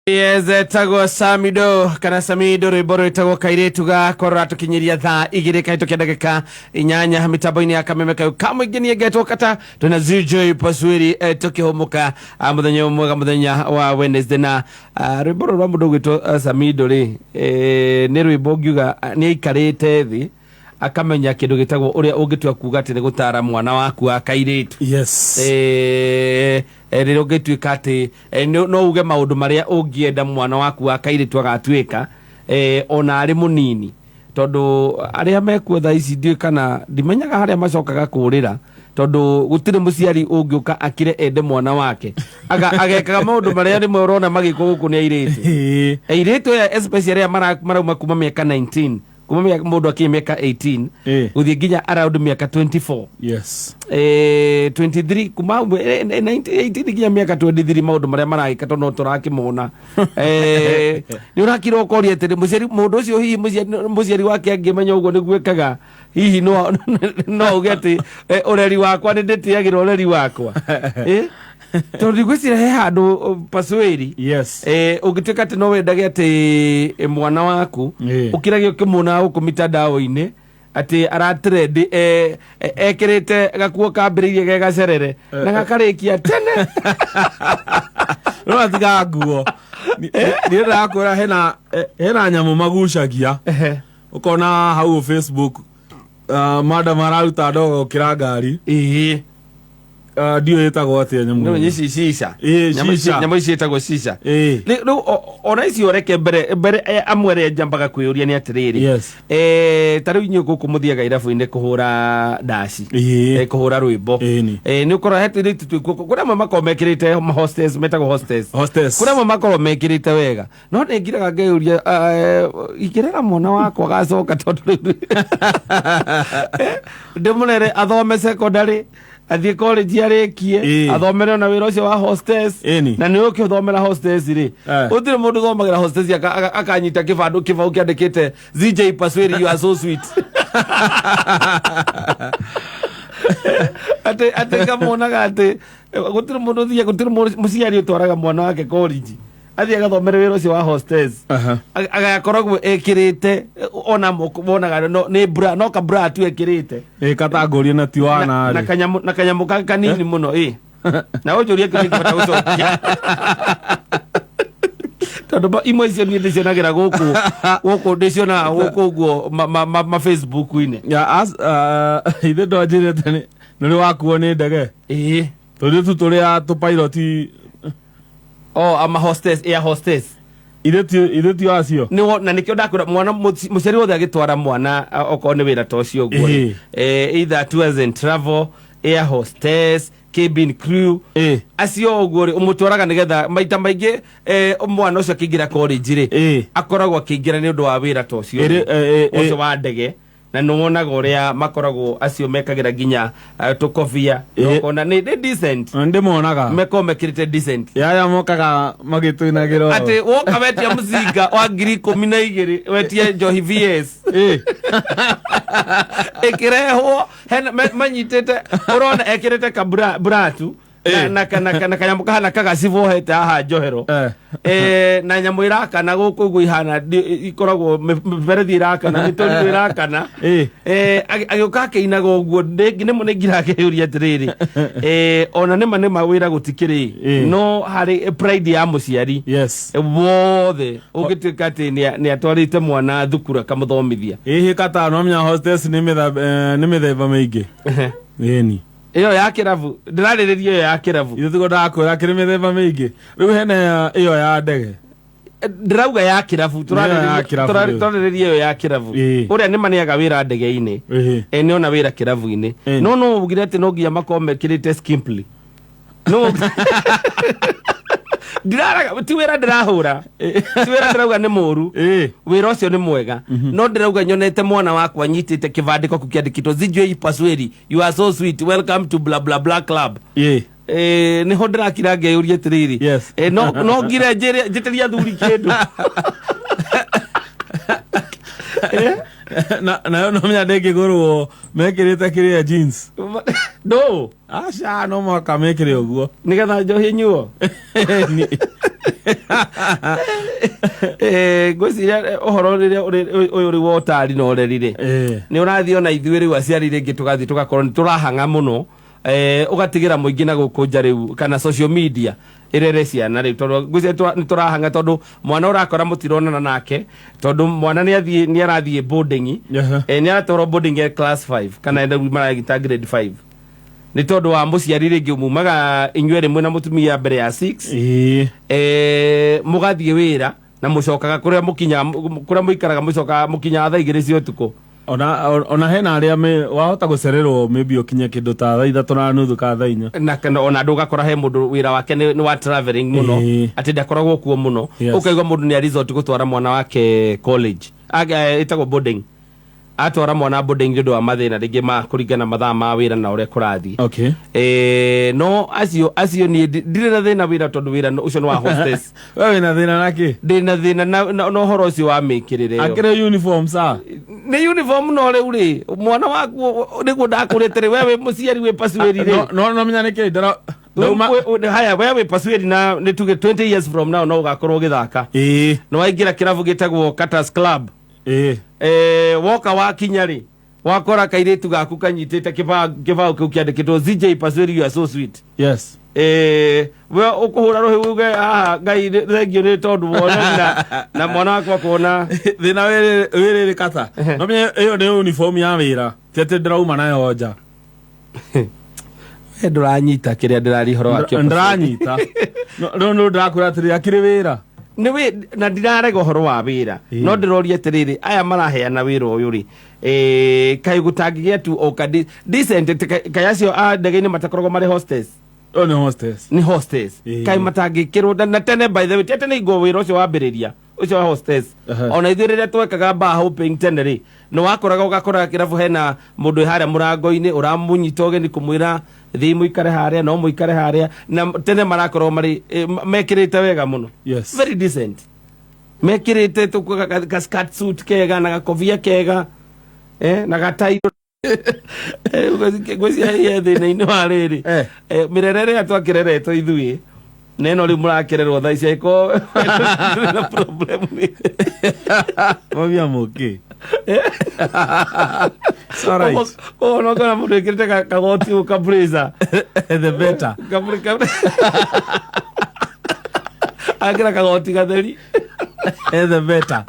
Yes, etagwo Samido kana Samido rwimbo rwĩtagwo kairĩtu gakwa rũratũkinyĩria thaa igĩrĩ kahĩtũkia ndagĩka inyanya mĩtambo-inĩ ya kameme kau kamũingĩ niĩ ngetwo kata twĩna ZJ Paswiri tũkĩhũmũka mũthenya ũyũ mwega mũthenya wa Wednesday na rwĩmbo rũrũ rwa mũndũ ũgwĩtwo Samido rĩ nĩ rwĩmbo ngiuga nĩ aikarĩte thĩ akamenya kĩndũ gĩtagwo ũrĩa ũngĩtua kuga atĩ nĩ gũtara mwana waku wa kairĩtu. Rĩrĩa ũngĩtuĩka atĩ no uge maũndũ marĩa ũngĩenda mwana waku wa kairĩtu agatuĩka ona arĩ mũnini, tondũ arĩa mekuo thaa ici ndiũĩ kana ndimenyaga harĩa macokaga kũrĩra, tondũ gũtirĩ mũciari ũngĩũka akire ende mwana wake agekaga maũndũ marĩa rĩmwe ũrona magĩkwo gũkũ nĩ airĩtu. Airĩtu aya especially arĩa marauma kuma mĩaka 19, kuma mũndũ akinya mĩaka 18 gũthiĩ nginya around mĩaka 24, 23, kuma hau, 19, 18 nginya mĩaka 23, maũndũ marĩa maragĩka tondũ no tũrakĩmona nĩ ũrakira ũkoria atĩrĩ, mũciari mũndũ ũcio hihi mũciari wake angĩmenya ũguo nĩguo ĩkaga, hihi no uge atĩ ũreri wakwa nĩ ndĩtĩagĩra ũreri wakwa? Tondũ ngwĩciria he handũ Pasweri ũngĩtuĩka atĩ no wendage atĩ mwana waku ũkĩrage ũkĩmuona gũkũ mitandao-inĩ atĩ aratrend ekĩrĩte gakuo kambĩrĩirie ge gacerere na gakarĩkia tene. No atiga nguo niĩ ndĩrakwĩra hena nyamũ magucagia. Ũkona hau Facebook madam araruta ndogo gũkĩra ngari. Ndiũĩ ĩtagwo atĩa nyamũ no ĩyo. Ici cica. Ĩĩ, Nyamũ ici- cica. Nyamũ ici ĩtagwo cica. Rĩu ona icio reke mbere mbere amwe arĩa njambaga kwĩyũria nĩ atĩrĩrĩ, ta rĩu inyuĩ gũkũ mũthiaga irabu-inĩ kũhũra ndaci, kũhũra rwĩmbo. Ĩni. Nĩ ũkora hetĩrĩtu twĩkuo kũrĩ amwe makoragwo mekĩrĩte hostess, metagwo hostess. Hostess. Kũrĩ amwe makoragwo mekĩrĩte wega, no nĩ ngiraga ngeyũria ingĩrera mwana wakwa gacoka, tondũ rĩu ndĩmũrere athome secondary, athiĩ college arĩkie, athomere ona wĩra ũcio wa hostess. Na nĩ ũkĩthomera hostess rĩ, gũtirĩ mũndũ ũthomagĩra hostess akanyita kĩbandũ kĩbaũ kĩandĩkĩte "ZJ Pasweri, you are so sweet", atĩ kamonaga atĩ gũtirĩ mũndũ ũthiaga, gũtirĩ mũciari ũtwaraga mwana wake college athiĩ agathomere wĩra ũcio wa hostess agakoragwo ekĩrĩte ona wonaga no, nĩ bra, no kabra tu ekĩrĩte. Ĩĩ, katangũrie na ti na, wana na rĩ. Kanyamũ kanini mũno ĩ na ũnjũrie kĩrĩa ingĩhota gũcokia, tondũ imwe icio niĩ ndĩcionagĩra gũkũ ndĩcionaga gũkũ ũguo ma Facebook-inĩ. Ya, ithe ndwanjĩrĩte nĩ ũrĩ wakuo nĩ ndege? Ĩĩ. Tũrĩ tu tũrĩa tũpilot. Oh, ama hostess, air hostess. Ithe ti acio. Na nĩkĩo ndakwĩra mwana mũciari wothe agĩtwara mwana okorwo nĩ wĩra ta ũcio ũguo rĩ, either tours and travel, air hostess, cabin crew, acio ũguo rĩ, ũmũtwaraga nĩgetha maita maingĩ mwana ũcio akĩingĩra college rĩ, akoragwo akĩingĩra nĩ ũndũ wa wĩra ta ũcio ũguo, ũcio wa ndege, na nĩ wonaga ũrĩa makoragwo acio mekagĩra nginya tũkobia na ũkona nĩ decent. Ndĩmonaga. Mekoragwo mekĩrĩte decent. Yaya mokaga magĩtũinagĩra ũũ. Atĩ woka wetia mũcinga wa 12,000, wetie njohi VS ĩkĩrehwo hena manyitĩte, ũrona ekĩrĩte kabra bratu na kanyamũ kahana kagacibu ohete haha njohero. Na nyamũ irakana gũkũ ũguo ihana ikoragwo mĩberethi irakana, mĩtũrirũ irakana. Agĩũka akĩinaga ũguo nĩmo nĩ ngira akĩyũria atĩrĩrĩ, ona nĩma nĩma wĩra gũtikĩrĩ no harĩ pride ya mũciari wothe ũngĩtuĩka atĩ nĩ atwarĩte mwana thukuru akamũthomithia. Ĩhĩ katano menya hostess nĩ nĩ mĩthemba mĩingĩ, ĩni. Ĩyo ya kĩrabu ndĩrarĩrĩria, ĩyo ya kĩrabu. Ithe tiguo ndakwĩra kĩrĩ mĩthemba mĩingĩ, rĩu hena ĩyo ya ndege. Ndĩrauga ya kĩrabu. Nĩyo ya kĩrabu rĩu. Tũrarĩrĩria ĩyo ya kĩrabu. Ũrĩa nĩ maneaga wĩra ndege-inĩ. Nĩ ona wĩra kĩrabu-inĩ. No ugire atĩ no nginya makorwo mekĩrĩte skimply, no ndiraraga, ti wĩra ndĩrahũra, ti wĩra ndĩrauga nĩ mũru. Wĩra ũcio nĩ mwega, no ndĩrauga nyonete mwana wakwa nyitĩte kĩbandĩko kĩu kĩandĩkĩtwo "ZJ Pasweri, you are so sweet, welcome to blah blah blah club". Nĩho ndĩrakira ngeyũria atĩrĩrĩ, no ngire njĩtĩrie athuri kĩndũ? Na nayo no menya ndĩngĩgũrwo mekĩrĩte kĩrĩa jeans. No. Aca, no mũhaka mekĩre ũguo. Nĩgetha njohi nyuo. Ngwĩciria ũhoro rĩrĩa ũyũ ũrĩ wa ũtari na ũreri rĩ, nĩ ũrathiĩ ona ithuĩ rĩu aciari rĩngĩ tũgathiĩ tũgakorwo nĩ tũrahang'a mũno, ũgatigĩra mũingĩ na gũkũ nja rĩu kana social media ĩrere ciana rĩu, tondũ ngwĩciria nĩ tũrahang'a, tondũ mwana ũrakora mũtironana nake, tondũ mwana nĩ athiĩ, nĩ arathiĩ boarding, nĩ aratwarwo boarding ya class 5 kana rĩu maragĩta grade 5, nĩ tondũ wa mũciari rĩngĩ mumaga inyuerĩ mwĩna mũtumia mbere ya 6, mũgathiĩ wĩra na mũcokaga kũrĩa mũkinya, kũrĩa mũikaraga, mũcokaga mũkinyaga thaa 2 cia ũtukũ. Ona hena arĩa wahota gũcererwo, maybe ũkinye kĩndũ ta thaa 3:30 ka thaa 4. Na kana ona andũ ũgakora he mũndũ wĩra wake nĩ wa traveling mũno, atĩ ndakoragwo kuo mũno. Ũkaigua mũndũ nĩ resort gũtwara mwana wake college. Ĩtagwo boarding, atwara mwana boarding nĩ ũndũ wa mathĩna rĩngĩ ma kũringana mathaa ma wĩra na ũrĩa kũrathiĩ. No acio niĩ ndirĩ na thĩna wĩra, tondũ wĩra ũcio nĩ wa hostess. We wĩna thĩna nakĩ? Ndĩ na thĩna na ũhoro ũcio wa mĩkĩrĩre ĩyo. Akĩrĩ uniform sa. Nĩ uniform, no rĩu rĩ, mwana waku nĩguo ndakũrĩte rĩ, we wĩ mũciari wĩ pasuĩri rĩ. No menya nĩkĩ ndara ndauma. Haya, we wĩ pasuĩri na nĩ tuge 20 years from now no ũgakorwo ũgĩthaka. Nĩ waingĩra kĩrabu gĩtagwo Cutters Club. Woka wakinya rĩ, wakora kairĩtu gaku kanyitĩte kĩbaũ kĩu kĩandĩkĩtwo "ZJ Pasuĩri, you are so sweet". We ũkũhũra rũhĩ uge haha Ngai thengio nĩ tondũ wone na mwana wakwa kuona. Thĩna wĩrĩrĩ kata no menya ĩyo nĩ uniform ya wĩra, ti atĩ ndĩrauma nayo nja. We ndũranyita kĩrĩa ndĩraria ũhoro wakĩo. Ndĩranyita. No no ndĩrakwĩra atĩrĩ, akĩrĩ wĩra. Nĩ wĩ na ndirarega ũhoro wa wĩra, no ndĩroria atĩrĩrĩ, aya maraheana wĩra ũyũ rĩ, kaĩ gũtangĩgĩa tu o ka decent kaĩ acio a ndege-inĩ matakoragwo marĩ hostess? Ũyũ nĩ hostess. Nĩ hostess. Kaĩ matangĩkĩrwo na tene, by the way, ti tene ingo wĩra ũcio wambĩrĩria ũcio wa hostess. Ona ithuĩ rĩrĩa twekaga bar hopping tene rĩ, nĩ wakoraga ũgakora kĩrabu hena mũndũ wĩ harĩa mũrango-inĩ ũramũnyita ũgeni kũmwĩra thiĩ mũikare harĩa, no mũikare harĩa, na tene marakorwo marĩ mekĩrĩte wega mũno. Very decent, mekĩrĩte ka skirt suit kega na gakobia kega, na gatai. Ngwĩciria he thĩna-inĩ wa rĩrĩ, mĩrere ĩrĩa twakĩreretwo ithuĩ na ĩno rĩu mũrakĩrerwo thaa ici angĩkorwo na problem. Mami amũkĩ. It's all right. Koguo no kona mũndũ ĩkĩrĩte kagoti ũũ ka blazer. The better. Akĩra kagoti gatheri. The better.